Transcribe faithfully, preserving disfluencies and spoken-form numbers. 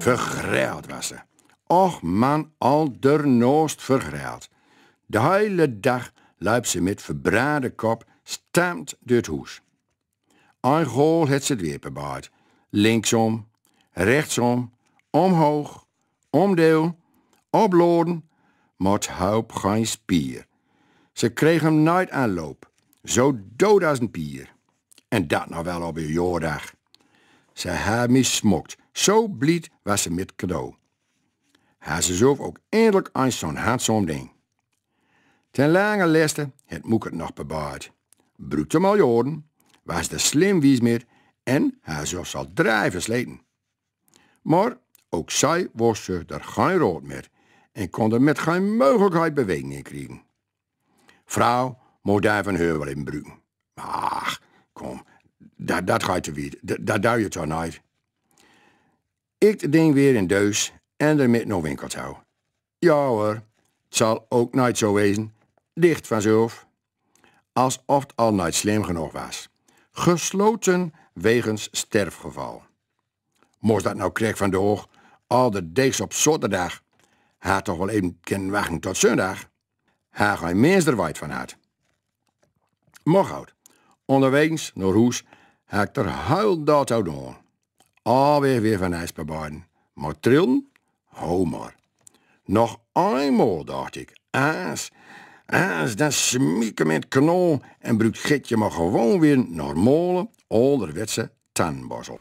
Vergreld was ze. Och man, al dernast vergreld. De hele dag luip ze mit verbrande kop stampt deur 't hoes. Ein gaol het ze 't weer probeerd. Linksom, rechtsom, omhoog, omdeel, opladen, maar 't hulp gein spier. Ze kreeg 'm neet aan loop, zo dood as 'n pier. En dat nog wel op 'n jaordag. Ze hae 'm smokt, zo blied was ze mit 't cadeau. Hae ze zelf ok eindelik eens zo'n handsom ding. Ten lange leste het Moeke 't nog probeerd. Bruukte 'm al jaoren, was d'r slim wies mit en hae zelfs al drei versleten. Maar ok zij wos zich d'r gein raod mit en kon d'r mit gein meugelikheid beweging in kriegen. Vrouw mocht dae van heur wel even bruken. Ach, kom, dat, dat geit te wied. Dat, dat doe je toch neet. Ik 't ding weer in deus en d'r mit nao winkel toe. Ja hoor, 't zal ok neet zo wezen. Dicht vanzelf. Alsof 't al neet slim genóg was. Gesloten wegens sterfgeval. Mos dat nou krek vandaog, al de deegs op zaoterdag? Hae toch wel even kinne wachten tot zundag? Hae gein mins d'r weit van had. Maar good, onderwegens nao hoes hae ik d'r heel dat toe doon. Alweer weer van ijs bebaarden. Maar trillen? Ho maar. Nog eenmaal, dacht ik. Eens, eens, dan smiek 'm in 't kanaal en bruukt Gitje maar gewoon weer normale, alderwetse tandborstel.